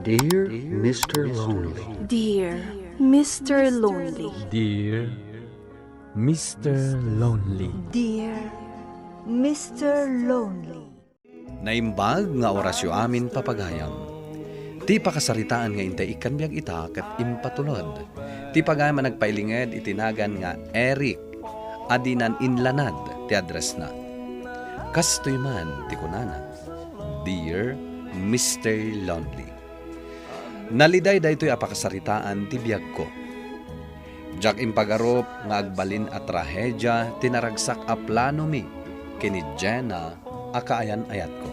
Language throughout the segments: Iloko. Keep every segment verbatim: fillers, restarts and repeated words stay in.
Dear Mister Lonely. Dear Mister Lonely. Dear Mister Lonely. Dear Mister Lonely. Naimbag nga orasyo amin, papagayam. Ti pakasaritaan nga intay ikkan biag ita ket impatulod. Ti pagayam a nagpailinged iti nagan nga Eric a dinan inlanad ti addressna. Kastoy man ti kunana, "Dear Mister Lonely." Naliday daytoy a pakasaritaan ti biagko. Diak impagarup nga agbalin a trahedia ti naragsak a planomi ken ni Jenna a kaayan-ayatko.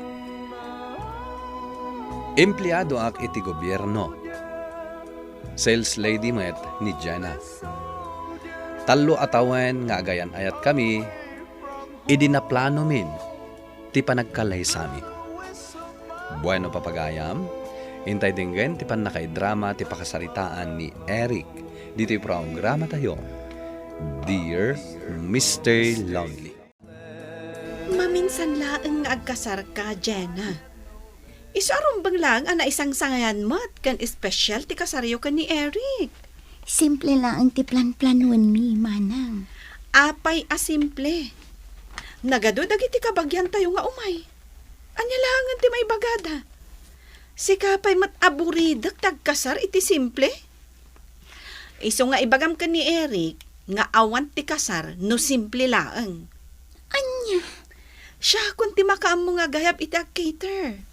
Empleadoak iti gobierno. Sales lady met ni Jenna. Tallo a tawen nga agayan-ayatkami idi naplanomin ti panagkalaysami. Bueno, papagayam, intay denggen ti pannakaidrama ti pakasaritaan ni Eric ditoy programatayo, Dear Mister Lonely. Maminsan laeng nga agkasarka, Jenna. Isu a rumbeng laeng a naisangsangayan met ken espesyal ti kasaryo ken ni Eric. Simple laeng ti planplanuenmi, manang. Apay a simple? Nagadu dagiti kabagiantayo nga umay. Ania laengen ti maibagada? Sika pay met a buridek ti agkasar iti simple? Isu nga ibagam ken ni Eric nga awan ti kasar no simple laeng. Ania? Siakon ti makaammo nga agayab iti agcater.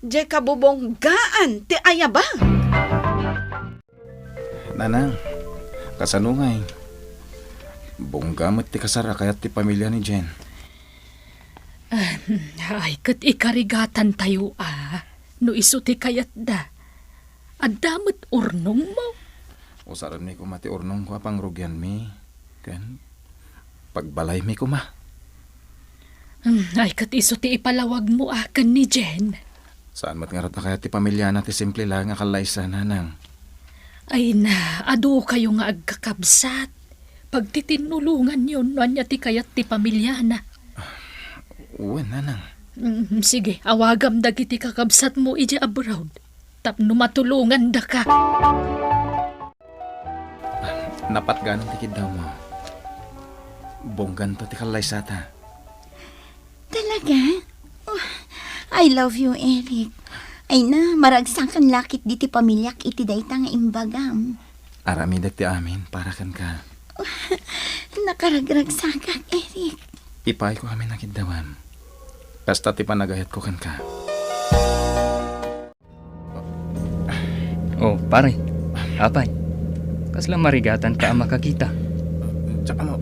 Diay kabubonggaan ti ayabak. Nanang, kasano ngay? Bongga met ti kasar a kayat ti pamilia ni Jen. Ah, ay, ket ikarigatantayo a, no isu ti kayatda. Adda met urnongmo. Usarenmi koma ti urnongko a pangrugianmi, ken pagbalaymi koma. Hmm, ay, ket isu ti ipalawagmo a ken ni Jen. Saan met ngarud a kayat ti pamiliana ti simple laeng a kallaysa, nanang. Ay na, adu kayo nga agkakabsat. Pagtitinnulonganyo no ania ti kayat ti pamiliana. Wen, nanang. Mm, sige, awagam dagiti kakabsatmo idiay abroad tapno matulongandaka. Napatganan ti kiddawmo. Bongganto ti kallaysata. Talaga? Oh, I love you, Eric. Ay na, maragsakan lakit diti pamiliak iti dayta nga imbagam. Aramidek ti amin para kenka. Nakaragragsakak, Eric. Ipaayko amin a kiddawam. Kasta ti panagayatko kenka. Oh, pare. Apay? Kasla marigatanka a makakita? Diak ammo,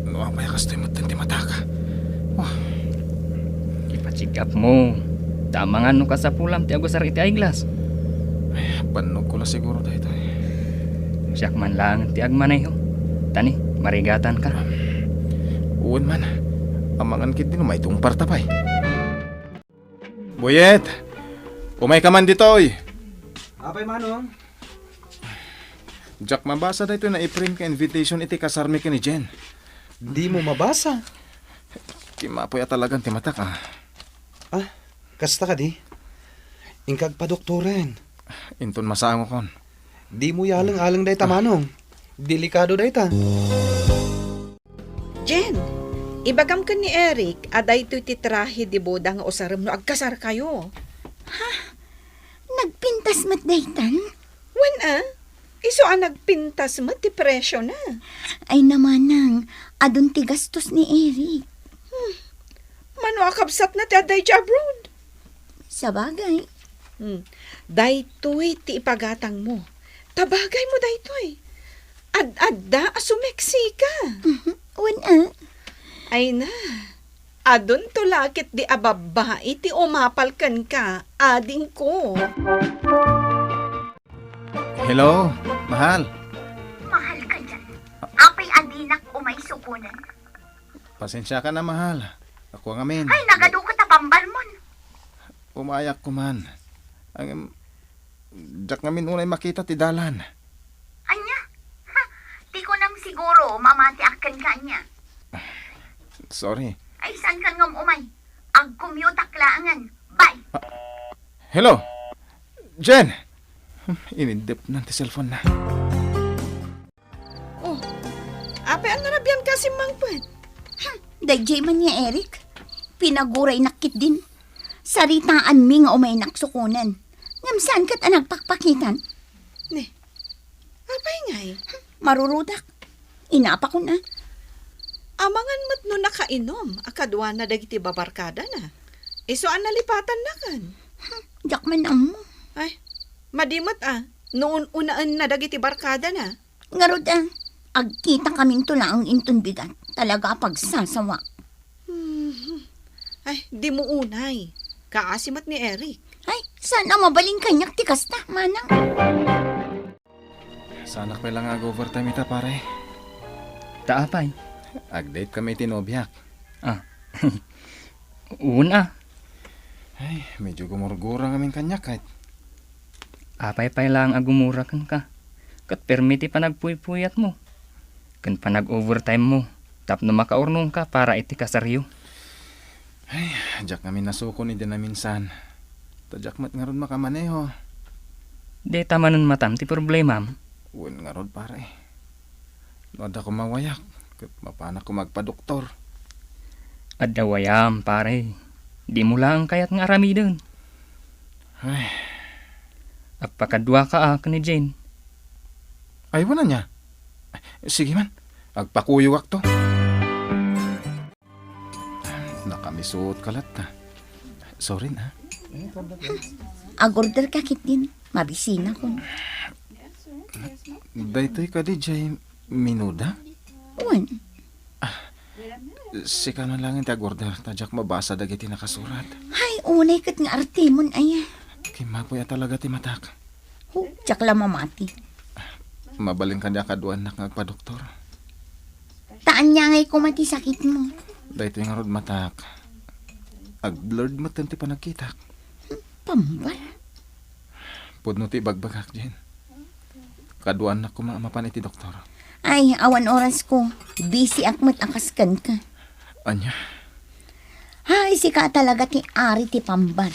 no apay a kastoy metten ti mataka. Oh. Ipa-check up mo. Ta amangan no kasapulam ti agusar iti eyeglass. Ay, bannogko la siguro daytoy. Siak man laeng ti agmaneho. Tani, marigatanka. Wen man. Amangan ketdi no maitumparta pay. Boyet! Umayka man ditoy! Apay, Manong? Diak mabasa daytoy a naiprim nga invitation iti kasarmi ken ni Jen. Dimo mabasa? Kimmapuy a talagan ti matak, ah. Ah, kasta kadi? Inka agpadoktoren. Inton masangokon. Dimo yaleng-aleng dayta, Manong. Delikado dayta. Jen, ibagam ken ni Eric a daytoy ti trahe de boda nga usarem no agkasarkayo. Ha? Nagpintas met daytan? Wen a, isu a nagpintas met ti presiona. Ay na, manang, adun ti gastos ni Eric. Hmm. Mano a kabsatna ti adda idiay abroad? Sabagay. Hmm. Daytoy ti ipagatangmo. Ta bagaymo daytoy. Ad-adda a sumeksika. Mhm. Wen a. Ay na. Adunto la ketdi a babbai ti umapal kenka, adingko. Hello, mahal. Mahal ka dyan. Apay a dinak umay sukonen? Pasensiaka na, mahal. Ako ngamin. Ay, nagadu ka ta pambalmon. Umayak ko man. Ang, diak ngamin unay makita ti dalan. Anya? Ha? Ti kunam siguro, mamati akken ka anya. Sorry. Ay, saan kan ngam umay? Agkumyutak laangan. Bye! Ah, hello? Jen! Hmm, inindepnan ti cellphone na. Oh, apay a narabian ka, simmangpet? Hmm, daydiay man ni Eric. Pinaguraynak ketdin. Saritaanmi nga umaynak sukonen. Ngem saan ket a nagpakpakitan? Ne, apay ngay? Hmm, marurudak. Inapakon a. Amangan met no nakainom a kaduana dagiti babarkadana. Isu a nalipatannakan. Hmm, diak man ammo. Ay, madi met a, no un-unaenna dagiti barkadana. Ngarud a, agkitakaminto laeng inton bigat. Talaga a pagsasawak. Hmm. Ay, dimo unay. Kaasi met ni Eric. Ay, saan a mabalin kaniak ti kasta, manang. Saanak pay la nga ag-overtime ita, pare. Ta apay? Ag-date kami iti nobiak. Ah. Una. Ay, medyo gumurgura ngamin kaniak, ket. Apay pay laeng a gumura kenka? Ket permi ti panagpuypuyatmo ken panag-overtimemo tapno makaurnongka para iti kasaryo. Ay, diak ngamin nasukon idi naminsan. Ta diak met ngarud makamaneho. Dayta manen matam ti problemam? Wen ngarud, pare. No adda koma wayak, ket mapanak koma agpadoktor. Adda wayam, pare. Dimo laeng kayat nga aramiden. Ay. Agpakaduaka a ken ni Jane. Ay, wen ania? Sige man. Agpakuyogakto. Nakamisuotka latta. Sorry na. Ag-order ka ketdin. Mabisinakon. Daytoy kadi jay minuda? Wen. Sika man laeng ti ag-order, ta diak mabasa dagiti nakasurat. Hay, unay ket nga artemon aya. Kimmapoy a talaga ti matak. Ho, diak la mamati. Mabalin kadi a kaduanak nga agpadoktor? Ta ania ngay koma ti sakitmo? Daytoy ngarud matak. Ag-blurred met ti panagkitak. Pambar. Pudno ti ibagbagak, Jen. Kaduanak koma a mapan iti doktor. Ay, awan orasko. Busyak met a kas kenka. Ania? Hay, sika talaga ti ari ti pambar.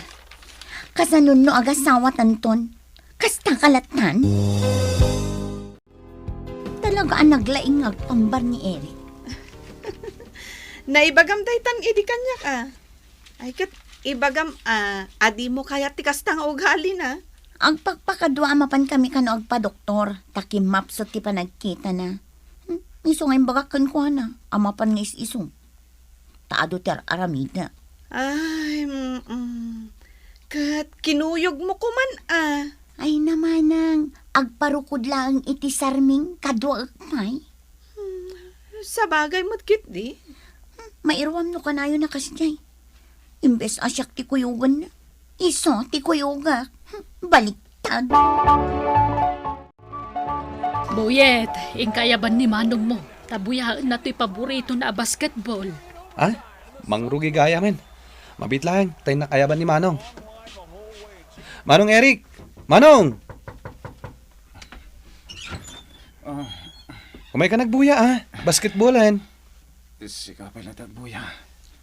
Kasano no agasawatanton? Kasta ka lattan? Talaga a naglaing nga agpambar ni Eric. Naibagam daytan idi kaniak a. Ay, ket ibagam a, a dimo kayat ti kasta nga ugalina. Agpakpakadua a mapan kami kano agpadoktor, ta kimmapsut ti panagkitana. Hmm, isu nga imbagak kenkuana, a mapan nga is-isu. Ta adu ti ar-aramidna. Ay, mm-mm. Ket kinuyogmo koman a. Ay, namanang, agparukod laeng iti sarming kaduaek pay. Hmm, sabagay met ketdi. Hmm, mairuam no kanayon a kasdiay. Imbes a siak ti kuyoganna, isu ti kuyogak. Hmm, baliktad. Buyet, inka ayaban ni manongmo, ta buyaenna toy paboritona a basketball. Ha? Mangrugi gayamen. Mabiit laeng, ta innak ayaban ni Manong. Manong Eric! Manong! Ah. Umayka nagbuya, a. Basketballen. Sika pay la ti agbuya.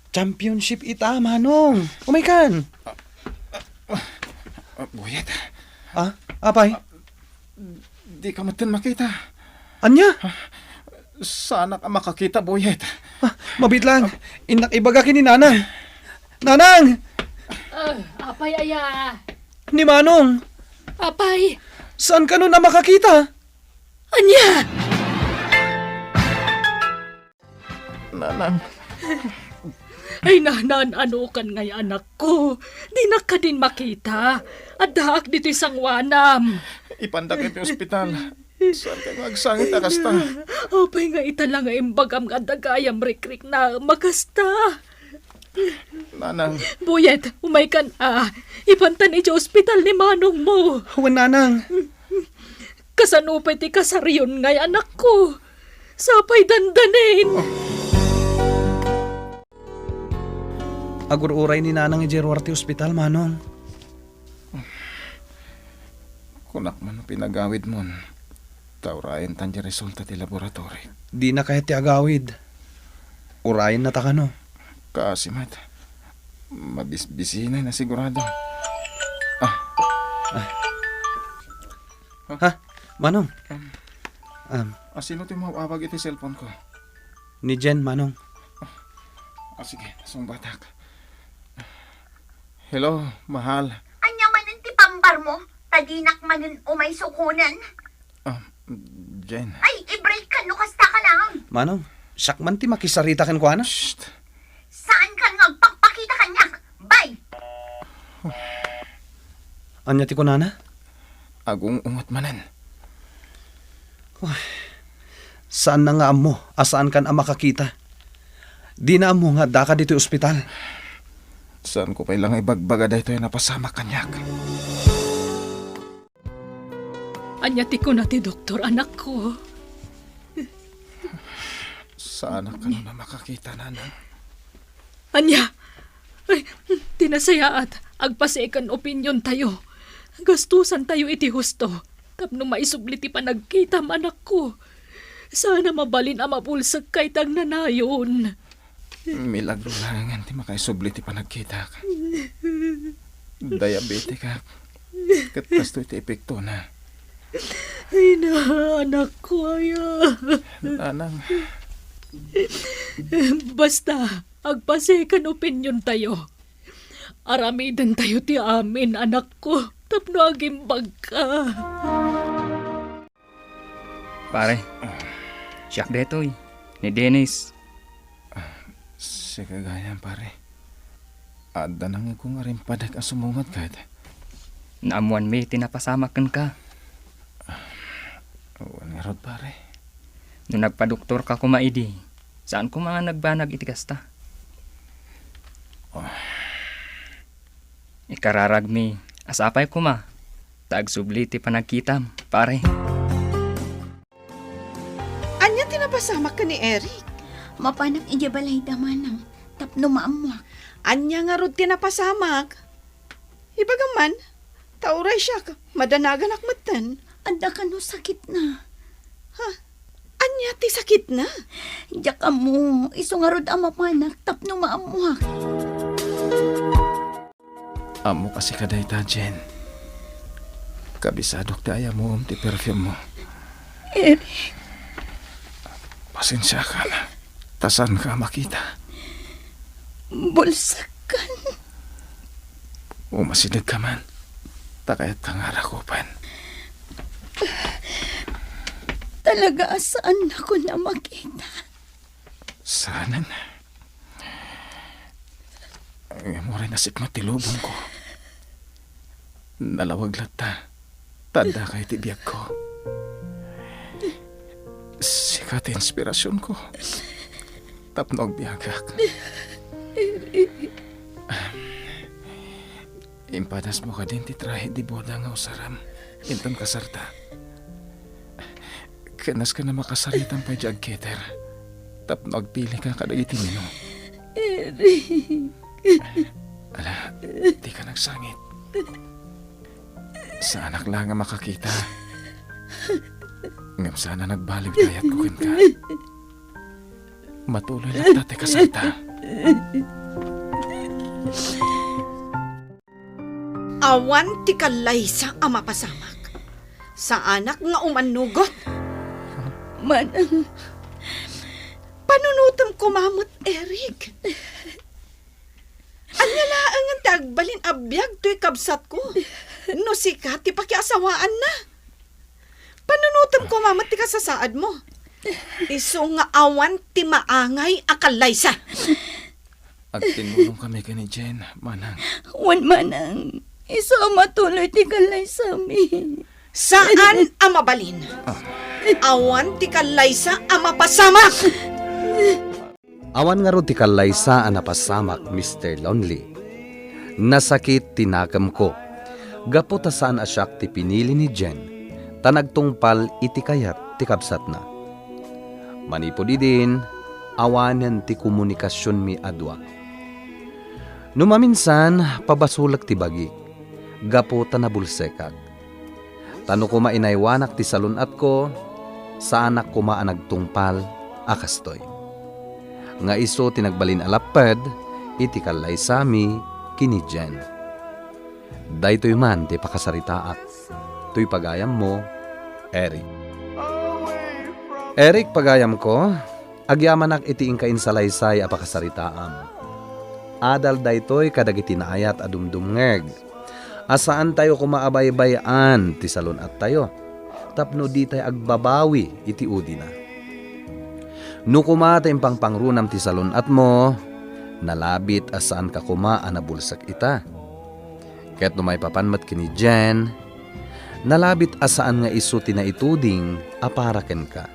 Championship ita, Manong. Umaykan. Ah, ah, ah, buyet. Ah, apay? Ah, dika metten makita. Ania? Ah, saanak a makakita, buyet. Ah, mabiit lang. Innak ibaga ken ni Nanang. Nanang! Ah, apay aya? Ni Manong. Apay? Saan kano a makakita? Ania? Nanang. Ay, nanang, anokan ngay, anakko? Dinak kadin makita. Addaak ditoy sangoanam. Ipandak iti ospital. Saan kano nga agsangit a kasta? Apay nga ita la nga imbagam nga adda gayam rikriknaem a kasta? Nanang. Buyet, umaykan a. Ipantan iti ospital ni manongmo. Wen, Nanang. Kasano pay ti kasaryon ngay, anakko? Sapay dandanin. Agur-uray ni Nanang idiay ruar ti ospital, Manong. Kunak man no pinagawidmon, ta urayentan ti resulta ti laboratory. Dina kayat ti agawid. Urayenna ta kano. Kaasi met. Mabisbisinay na sigurado. Ah. Ah. Ha? Manong? Um, Um, asino ti umawawag iti cellphone ko? Ni Jen, Manong. Ah, sige, nasungbatak. Hello, mahal. Ania manen ti pambarmo? Ta dinak manen umay sukonen. Ah, Jen. Ay, i-break ka no kasta ka lang. Manong, siak man ti makisarita kenkuana. Shh! Saan ka nga agpakpakita kaniak? Bye! Ania ti kunana? Agung-ungot manen. Uy, saan na nga ammo a saan kan a makakita. Di na ammo nga addaka ditoy ospital. Saan ko pay la nga ibagbaga daytoy a napasamak kaniak? Ania ti kuna ti doktor, anakko? Saanak kano a makakita, nanang. Ania? Ay, ti nasayaat, agpa-second opinion tayo. Gastusan tayo iti husto. Tapno maisubli ti panagkitam, anakko. Sana mabalin a mabulsek ka iti agnanayon. Milagro laengen ti makaisubli ti panagkitak. Diabetikak. Ket kastoy ti epektona. Ay na, anakko, aya. Nanang. Basta, agpa-second opinion tayo. Aramiden tayo ti amin, anakko, tapno agimbag ka. Pare, siak detoy, ni Dennis. Ah, sika gayam, pare. Adda nangikong arimpadek a sumungad kad. Naammoanmi ti napasamak kenka. Wen ngarud, pare. No nagpadoktorka koma idi, saan koma nga nagbanag iti kasta? Oh. Ikararagmi a sapay koma ta agsubli ti panagkitam, pare. Ania ti napasamak ken ni Eric? Mapanak idiay balayda, manang, tapno maammoak. Ania ngarud ti napasamak? Ibagam man, ta uray siak, madanaganak metten. Adda kano sakitna? Ha? Ania ti sakitna? Diak ammo, isu ngarud a mapanak tapno maammoak. Ammok a sika dayta, Jen. Kabisadok ti ayamuem ti perfume mo. Eric. Pasensiakan, ta saanka a makita. Bulsekkan. Umasidegka man, ta kayatka nga arakupen. Talaga a saannakon a makita. Saanen. Ngem uray nasipnget ti lubongko. Nalawag latta, ta addaka iti biagko. Sika ti inspirasionko tapno agbiagak. Impadasmo kadin ti trahe de boda nga usaram inton kasarta. Ken nasken a makasaritam pay diay agketer tapno agpilika kadagiti menu. Eric. Ala, dika nagsangit. Saanak laeng a makakita. Ngem saan a nagbaliw ti ayatko kenka. Matuloy latta ti kasarta. Awan ti kallaysa a mapasamak. Saanak nga umannugot. Manang. Panunotem koma met, Eric. Ania laengen ti agbalin a biag toy kabsatko no sika ti pakiasawaanna? Panunotem koma met ti kasasaadmo. Isu nga awan ti maangay a kallaysa. Agtinnulongkami ken ni Jen, manang. Wen, manang, isu a matuloy ti kallaysami. Saan a mabalin. Ah. Awan ti kallaysa a mapasamak. Awan ngarud ti kallaysa a napasamak, Mister Lonely. Nasakit ti nakemko. Gapu ta saan a siak ti pinili ni Jen, ta nagtungpal iti kayat ti kabsatna. Manipud idin, awanen ti komunikasionmi a dua. No maminsan, pabasolek ti bagik, gapu ta nabulsekak. Ta no koma inaywanak ti salun-atko, saanak koma a nagtungpal a kastoy. Nga isu ti nagbalin a lapped iti kallaysami ken ni Jen. Daytoy man ti pakasaritaak. Toy pagayammo, Eric. Eric, pagayamko, agyamanak iti inka insalaysay a pakasaritaam. Adal daytoy kadagiti naayat a dumdumngeg a saantayo koma a baybay-an ti salun-attayo tapno ditay agbabawi iti udina. No koma ta impangpangrunam ti salun-atmo, nalabit a saanka koma a nabulsek ita. Ket no maipapan met ken ni Jen, nalabit a saan nga isu ti naituding a para kenka.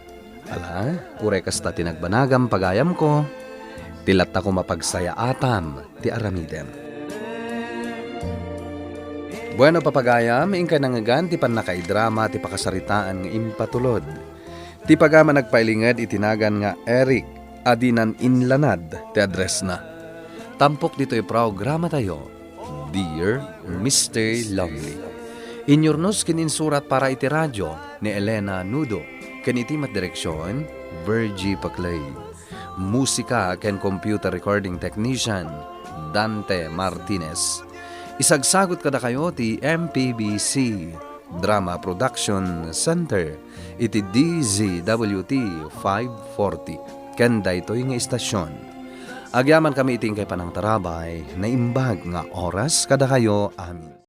Ala, uray kasta ti nagbanagam, pagayamko, ti latta koma pagsayaatam ti aramidem. Bueno, papagayam, inkay nangngegan ti pannakaidrama ti pakasaritaan nga impatulod. Ti pagayam a nagpailinged iti nagan nga Eric a dinan inlanad ti addressna. Tampok ditoy programatayo, Dear Mister Lonely. Inyurnos ken insurat para iti radio ni Elena Nudo, ken iti met direksion, Virgie Paclay. Musika ken computer recording technician, Dante Martinez. Isagsagut kadakayo ti M P B C Drama Production Center iti D Z W T five forty ken daytoy nga istasyon. Agyamankami iti inkay panangtarabay, naimbag nga oras kadakayo amin.